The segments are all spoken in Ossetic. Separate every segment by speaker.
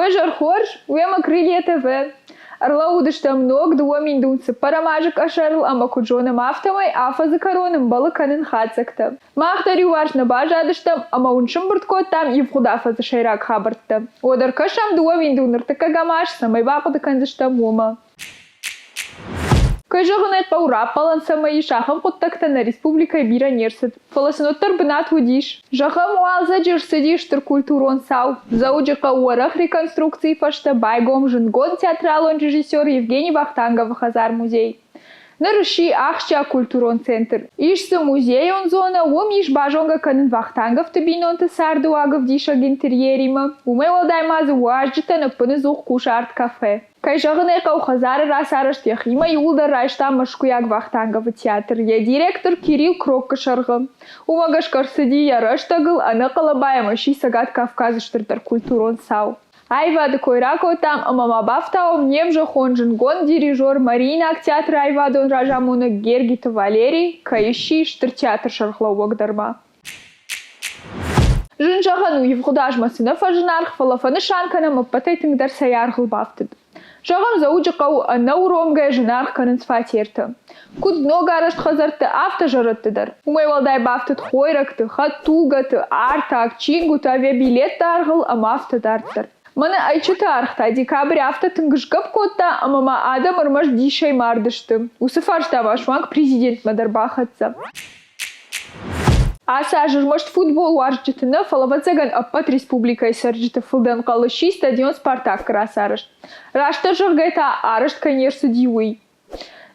Speaker 1: Уе зӕр хорз, уемӕ Крылья ТВ. Ӕрлӕууыдыстӕм ног 2004 азы къӕсӕрыл ӕмӕ куыд зонӕм, афтӕмӕй афӕдзы кӕрон ӕмбӕлы кӕнын хатдзӕгтӕ. Мах дӕр иуварс нӕ баззадыстӕм ӕмӕ уын сымбырд кодтам ивгъуыд афӕдзы сӕйраг хабӕрттӕ. Уӕд ӕркӕсӕм 2003 аз, цӕмӕй бахъуыды кӕндзыстӕм, уымӕ. Кӕй зӕгъын ӕй хъӕуы, раппӕлӕн цӕмӕй ис, ахӕм хъуыддӕгтӕ нӕ республикӕйы бирӕ не рцыд, фӕлӕ сын уӕддӕр бынат уыдис. Зӕгъӕм, уалдзӕджы ӕрцыди стыр культурон цау. Дзӕуджыхъӕуы уӕрӕх реконструкцийы фӕстӕ байгом зындгонд театралон режиссер Евгений Вахтанговы хӕдзар-музей. Ныр сси ахсджиаг культурон центр. Ис дзы музейон зонӕ, уым ис базонгӕ кӕнын Вахтанговты бинонты цардыуаг ӕвдисӕг интерьеримӕ, уымӕй уӕлдай ма дзы уазджытӕн ӕппыныдзух кусы арт-кафе. Кӕй зӕгъын ӕй хъӕуы, хӕдзары рацарӕзт йӕхимӕ иууылдӕр райста мӕскуыйаг Вахтанговы театр, йӕ директор Кирилл Кроккы сӕргъы. Уымӕ гӕсгӕ ӕрцыди йӕ рӕстӕгыл ӕнӕхъӕлӕбай ӕмӕ сси Цӕгат Кавказы стырдӕр культурон цау. Аивады кой ракодтам ӕмӕ ма бафтауӕм не мзӕххон зындгонд дирижер, Мариинаг театры аивадон разамонӕг Гергиты Валерий кӕй сси Стыр театры сӕргълӕууӕг дӕр ма. Зын зӕгъӕн у, ивгъуыд азмӕ цы нӕ фӕзынаргъ, фӕлӕ фӕнысан кӕнӕм ӕппӕтӕй тынгдӕр цӕй аргъыл бафтыд. Зӕгъӕм, Дзӕуджыхъӕуы ӕнӕуромгӕ зынаргъ кӕнынц фатертӕ. Куыд ногарӕзт хӕдзӕртты, афтӕ зӕрӕдты дӕр. Уымӕй уӕлдай бафтыд хойрӕгты, хӕдтулгӕты, артаг, чингуыты, авиабилетты аргъыл ӕмӕ афтӕ дарддӕр. Мӕнӕ ӕйчыты аргъ та декабрь афтӕ тынг сгӕпп кодта, ӕмӕ ма адӕм ӕрмӕст дисӕй мардысты. Уыцы фарста ма суанг президентмӕ дӕр бахӕццӕ. Ацы аз ӕрмӕст футболуарзджыты нӕ, фӕлӕ, ӕвӕццӕгӕн, ӕппӕт республикӕйы цӕрджыты фылдӕнхъӕл сси стадион «Спартак»-ы рацарӕзт. Растдӕр зӕгъгӕ та, арӕзт кӕй не рцыди, уый.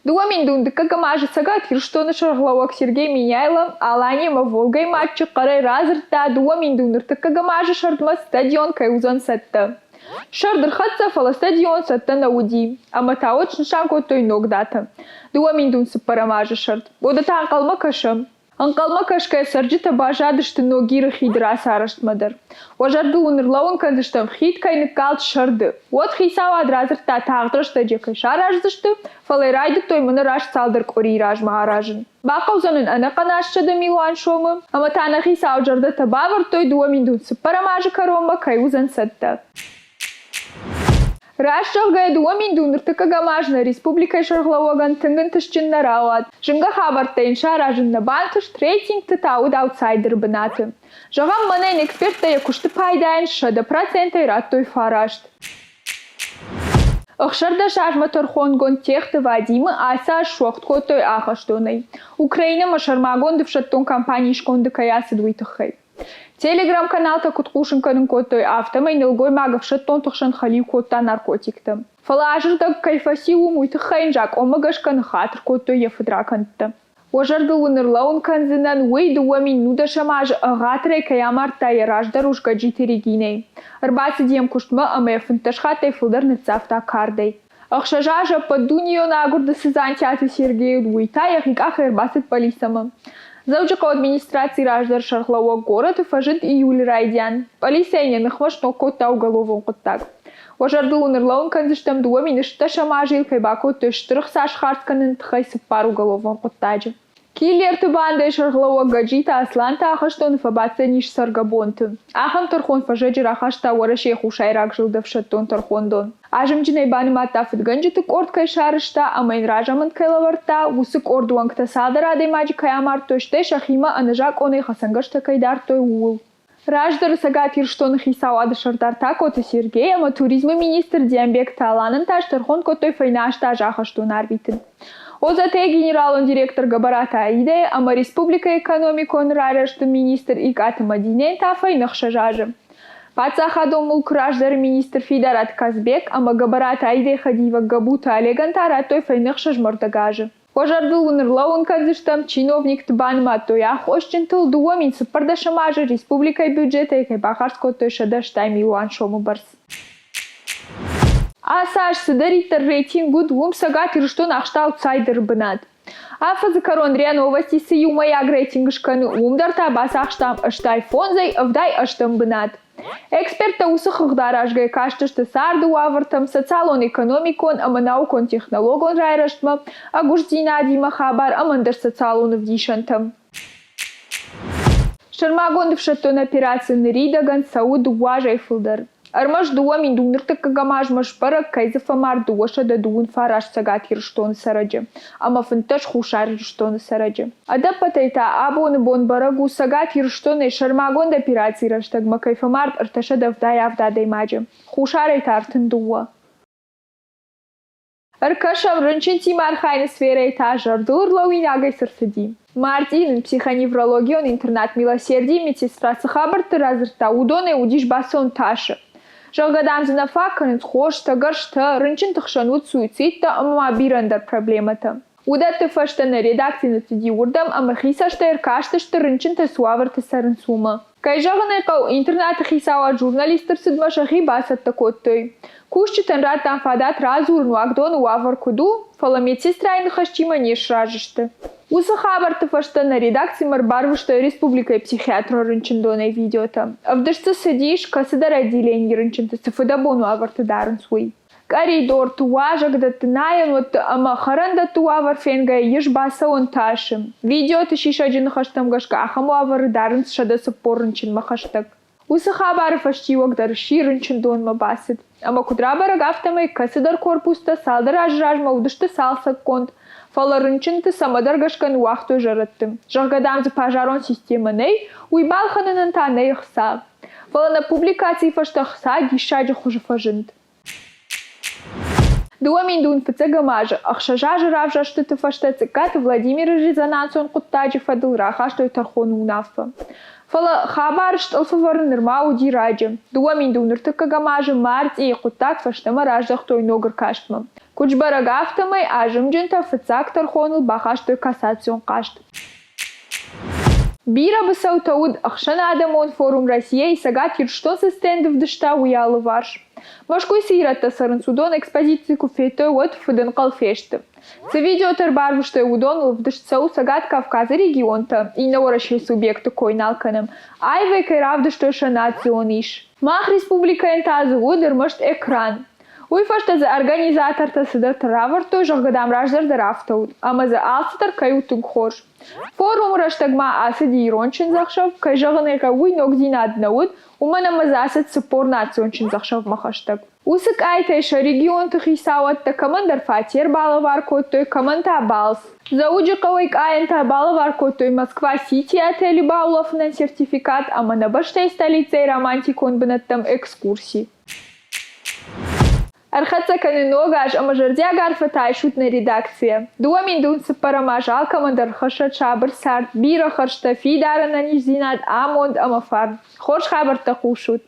Speaker 1: 2012 азы Цӕгат Ирыстоны сӕргълӕууӕг Сергей Меняйло Алани ӕмӕ Волгӕйы матчы хъӕрӕй радзырдта, 2003 азы сӕрдмӕ стадион кӕй уыдзӕн цӕттӕ. Сӕрд ӕрхӕццӕ, фӕлӕ стадион цӕттӕ нӕ уыди, ӕмӕ та уӕд снысан кодтой ног датӕ – 2004 азы сӕрд. Уӕдӕ та ӕнхъӕлмӕ кӕсӕм. Ӕнхъӕлмӕ кӕсгӕ цӕрджытӕ баззадысты Ногиры хиды рацарӕзтмӕ дӕр. Уӕ зӕрдыл уын ӕрлӕууын кӕндзыстӕм, хид кӕй ныккалд сӕрды. Уӕд хицауад радзырдта, тагъд рӕстӕджы кӕй сараздзысты, фӕлӕ райдыдтой мӕнӕ раст цалдӕр къуырийы размӕ аразын. Бахъӕудзӕн ын ӕнӕхъӕн 800 милуан сомы, ӕмӕ та нӕ хицауад зӕрдӕтӕ бавӕрдтой 2004 азы кӕронмӕ кӕй уыдзӕн цӕттӕ. Раст зӕгъгӕйӕ, 2003 аз нӕ республикӕйы сӕргълӕууӕгӕн тынг ӕнтыстджын нӕ рауад. Зынгӕ хабӕрттӕ йын саразын нӕ бантыст, рейтингты та уыд аутсайдеры бынаты. Зӕгъӕм, мӕнӕ йын эксперттӕ йӕ куысты пайдайӕн 100%-ӕй радтой фараст. 16 азмӕ тӕрхонгонд Техты Вадимы ацы аз суӕгъд кодтой ахӕстонӕй, Украинӕмӕ сӕрмагонд ӕфсӕддон компанийы сконды кӕй ацыд, уый тыххӕй. Телеграм-каналтӕ куыд хъусын кӕнын кодтой, афтӕмӕй нӕлгоймаг ӕфсӕддонты хсӕн хӕлиу кодта наркотиктӕ. Фӕлӕ азырдӕг кӕй фӕци уым, уый тыххӕй йын закъонмӕ гӕсгӕ ныххатыр кодтой йӕ фыдракӕндтӕ. Уӕ зӕрдыл уын ӕрлӕууын кӕндзынӕн, уый 2019 азы ӕгъатырӕй кӕй амардта йӕ раздӕр ус Гӕджиты Регинӕйы. Ӕрбацыди йӕм куыстмӕ ӕмӕ йӕ 15 хаттӕй фылдӕр ныццавта кардӕй. Ӕхсӕз азы ӕппӕтдунейон агуырды цы Дзантиаты Сергей уыд, уый та йӕхи къахӕй ӕрбацыд пъӕлицӕмӕ. Дзӕуджыхъӕуы администрацийы раздӕр сӕргълӕууӕг горӕты фӕзынд июлы райдиан. Пъӕлицӕйӕн йӕ ныхмӕ сног кодта уголовон хъуыддаг. Уӕ зӕрдыл уын ӕрлӕууын кӕндзыстӕм, 2010 азы йыл кӕй бакодтой стыр ӕхца схардз кӕныны тыххӕй цыппар уголовон хъуыддаджы. Киллерты бандӕйы сӕргълӕууӕг Гӕджиты Аслан та ахӕстоны фӕбаддзӕнис цӕргӕбонты. Ахӕм тӕрхон фӕззӕджы рахаста Уӕрӕсейы Хуссайраг зылды ӕфсӕддон тӕрхондон. Азымджынӕй банымадта фыдгӕнджыты къорд кӕй сарӕзта ӕмӕ йын разамынд кӕй лӕвӕрдта, уыцы къорды уӕнгтӕ цалдӕр адӕймаджы кӕй амардтой, стӕй сӕхимӕ ӕнӕзакъонӕй хӕцӕнгӕрзтӕ кӕй дардтой, ууыл. Раздӕры Цӕгат Ирыстоны хицауады сӕрдар Такоты Сергей ӕмӕ туризмы министр Диамбегты Аланӕн та стӕрхон кодтой фӕйнӕ аст азы ахӕстон арвитын. ОЗТ-йы генералон директор Гӕбӕраты Аидӕ ӕмӕ республикӕйы экономикон райрӕзты министр Икъаты Мадинӕйӕн та фӕйнӕ ӕхсӕз азы. Паддзахадон мулкы раздӕры министр Фидараты Казбек ӕмӕ Гӕбӕраты Аидӕйы хӕдивӕг Гӕбуты Олегӕн та радтой фӕйнӕ ӕхсӕз мӕрдӕг азы. Уӕ зӕрдыл уын ӕрлӕууын кӕндзыстӕм, чиновникты банымадтой аххосджынтыл 2014 азы республикӕйы бюджетӕй кӕй бахардз кодтой 180 милуан сомы бӕрц. Ацы аз цыдӕриддӕр рейтинг уыд, уым Цӕгат Ирыстон ахста аутсайдеры бынат. Афӕдзы кӕрон РИА Новости цы иумӕйаг рейтинг скӕны, уым дӕр та бацахстам 85-ӕй 78-ӕм бынат. Эксперттӕ уыцы хыгъд аразгӕ кастысты царды уавӕртӕм, социалон-экономикон ӕмӕ наукон-технологон райрӕзтмӕ, ӕгуыстдзинадимӕ хабар ӕмӕ ӕндӕр социалон ӕвдисӕнтӕм. Сӕрмагонд ӕфсӕддон операци ныридӕгӕн цӕуы дыууӕ азӕй фылдӕр. Ӕрмӕст 2000 ныртыккӕгӕм азмӕ сбӕрӕг, кӕй дзы фӕмард 229 Цӕгат Ирыстоны цӕрӕджы ӕмӕ 15 Хуссар Ирыстоны цӕрӕджы. Ӕдӕппӕтӕй та абоны бон бӕрӕг у, Цӕгат Ирыстонӕй сӕрмагонд операцийы рӕстӕгмӕ кӕй фӕмард 377 адӕймаджы, Хуссарӕй та 32. Ӕркӕсӕм, рынчынтимӕ архайыны сферӕйы та зӕрдыл ӕрлӕууинагӕй цы рцыди. Мартъийы нын психоневрологион интернат «Милосердие» медсестра цы хабӕртты радзырдта, уыдонӕй уыдис бацӕуын тасы. Зӕгъгӕ, дам, дзы нӕ фаг кӕнынц хостӕ, гӕрзтӕ, рынчынты хсӕн уыд суицидтӕ ӕмӕ ма бирӕ ӕндӕр проблемӕтӕ. Уыдӕтты фӕстӕ нӕ редакци ныццыди уырдӕм ӕмӕ хи цӕстӕй ӕркастысты, рынчынтӕ цы уавӕрты цӕрынц, уымӕ. Кӕй зӕгъын ӕй хъӕуы, интернаты хицауад журналистты рцыдмӕ сӕхи бацӕттӕ кодтой. Кусджытӕн радтам фадат радзурын, уагдоны уавӕр куыд у, фӕлӕ медсестрайы ныхӕстимӕ не сразы сты. Уыцы хабӕртты фӕстӕ нӕ редакцимӕ ӕрбарвыстой республикӕйы психиатрон рынчындонӕй видеотӕ. Ӕвдыст дзы цыдис, кӕцыдӕр отделенийы рынчынты цы фыдӕбон уавӕрты дарынц, уый. Къӕридорты, уазӕгдӕтты, найӕнуӕтты ӕмӕ хӕрӕндӕтты уавӕр фенгӕйӕ ис бацӕуӕн тасы. Видеоты сисӕджы ныхӕстӕм гӕсгӕ ахӕм уавӕры дарынц 140 рынчынмӕ хӕстӕг. Уыцы хабары фӕстиуӕг дӕр сси рынчындонмӕ бацыд. Ӕмӕ куыд рабӕрӕг, афтӕмӕй кӕцыдӕр корпустӕ цалдӕр азы размӕ уыдысты цалцӕггонд, фӕлӕ рынчынты цӕмӕдӕр гӕсгӕ ныууагътой зӕрӕдты. Зӕгъгӕ, дам дзы пожарон системӕ нӕй, уый балхӕнынӕн та нӕй ӕхца. Фӕлӕ нӕ публикацийы фӕстӕ хца диссаджы хуызы фӕзынд. 2000 фыццӕгӕм азы ӕхсӕз азы равзӕрстыты фӕстӕ Цъыккаты Владимиры резонансон хъуыддаджы фӕдыл рахастой тӕрхоны уынаффӕ. Фӕлӕ хабар стъӕлфӕвӕрын нырма уыди раджы. 2000 ныртыккӕгӕм азы мартъийы хъуыддаг фӕстӕмӕ раздӕхтой ног ӕркастмӕ. Куыд сбӕрӕг, афтӕмӕй азымджынтӕ фыццаг тӕрхоныл бахастой кассацион хъаст. Бирӕ быцӕутӕ уыд ӕхсӕнадӕмон форум Россия-йы Цӕгат Ирыстон цы стенд ӕвдыста, уый алыварс. Мӕскуыйы цы ирӕттӕ цӕрынц, уыдон экспозици куы федтой, уӕд фыдӕнхъӕл фесты. Цы видеотӕ ӕрбарвыстой, уыдоныл ӕвдыст цӕуы Цӕгат Кавказы регионтӕ, иннӕ Уӕрӕсейы субъектты кой нал кӕнӕм, аивӕй кӕй равдыстой сӕ национ ис. Мах республикӕйӕн та дзы уыд ӕрмӕст экран. Уый фӕстӕ дзы организатортӕ цыдӕртӕ равӕрдтой, зӕгъгӕ, дам, раздӕр дӕр афтӕ уыд, ӕмӕ дзы алцыдӕр кӕй у тынг хорз. Форумы рӕстӕг ма ацыди ирон чындзӕхсӕв, кӕй зӕгъын ӕй хъӕуы, уый ногдзинад нӕ уыд, уымӕн ӕмӕ дзы ацыд 40 национ чындзӕхсӕвмӕ хӕстӕг. Уыцы къайтӕй сӕ регионты хицауӕдтӕ кӕмӕндӕр фатер балӕвар кодтой, кӕмӕн та балц. Дзӕуджыхъӕуӕй къайӕн та балӕвар кодтой Москва-Сити отелы баулӕфынӕн сертификат ӕмӕ нӕ бӕстӕйы столицӕйы романтикон бынӕттӕм экскурси. Ӕрхӕццӕ кӕны ног аз ӕмӕ зӕрдиаг арфӕтӕ айсут нӕ редакцийӕ. 2000 цыппӕрӕм аз алкӕмӕн дӕр хӕссӕд сабыр цард, бирӕ хӕрзтӕ, фидар ӕнӕниздзинад, амонд ӕмӕ фарн. Хорз хабӕрттӕ хъусут!